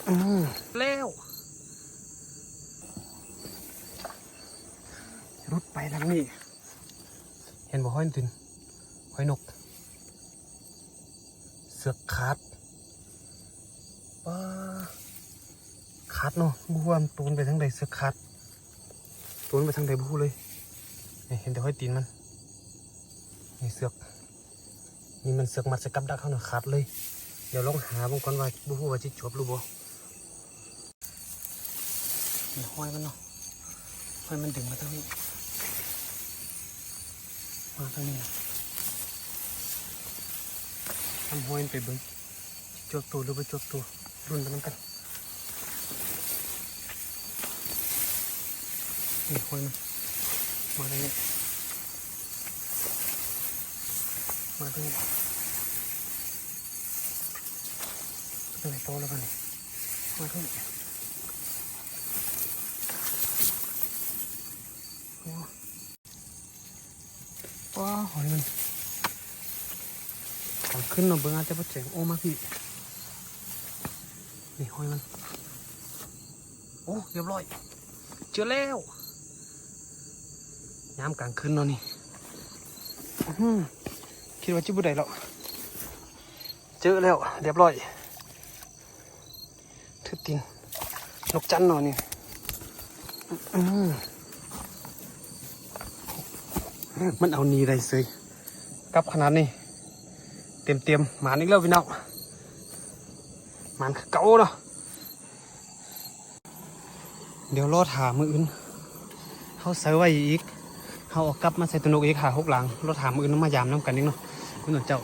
ອືມ ແລ້ວ ຫຼຸດໄປທາງນີ້ ເຫັນບໍ່? ຫອຍຕີນ ຫອຍນົກ ເຊືອກຂາດ ປາ ຂາດເນາະ ບໍ່ຮູ້ວ່າມັນໂຕນໄປທາງໃດ ເຊືອກຂາດ ໂຕນໄປທາງໃດບໍ່ຮູ້ເລີຍ. ນີ້ເຫັນແຕ່ຮອຍຕີນມັນ ນີ້ເຊືອກ ນີ້ມັນເຊືອກມັດໃສ່ກັບດັກເຮົານະ ຂາດເລີຍ. ດຽວລອງຫາເບິ່ງກ່ອນວ່າ ບໍ່ຮູ້ວ່າຊິຈວບຫຼືບໍ່. ນີ້ຮອຍມັນເນາະ ຮອຍມັນດຶງມາທາງນີ້ ມາທາງນີ້ນະ ນຳຮອຍມັນໄປເບິ່ງ ຈວບໂຕຫຼືບໍ່ຈວບໂຕ ລຸ້ນໄປນຳກັນ. ນີ້ຮອຍມັນ ມາທາງນີ້ ມາທາງນີ້ ໄປໂຕແລ້ວບັດນີ້ ມາທາງນີ້. ໂອ້ ວ້າ ຫອຍມັນ ກາງຄືນເນາະ ເບິ່ງອາດຈະບໍ່ແຈ້ງ. ໂອ້ ມາພີ້ ນີ້ຫອຍມັນ. ໂອ້ ຮຽບຮ້ອຍ ເຈີແລ້ວ ຍາມກາງຄືນເນາະນີ້. ອື ຄິດວ່າຊິບໍ່ໄດ້ແລ້ວ ເຈີແລ້ວ ຮຽບຮ້ອຍ. ຖືກຕີນນົກຈັນເນາະນີ້. ອື ມັນເອົາໜີໄດ້ເສີຍ ກັບຂະໜາດນີ້ ເຕັມໆ. ໝານອີກແລ້ວພີ່ນ້ອງ ໝານຄືເກົ່າເນາະ. ດຽວລໍຖ້າມື້ອື່ນ ເຮົາໃສ່ໄວ້ອີກ ເຮົາເອົາກັບມາໃສ່ໂຕນົກອີກຫ້າຫົກຫຼັງ. ລໍຖ້າມື້ອື່ນມາຢາມນຳກັນອີກເນາະ ພີ່ນ້ອງເຈົ້າ.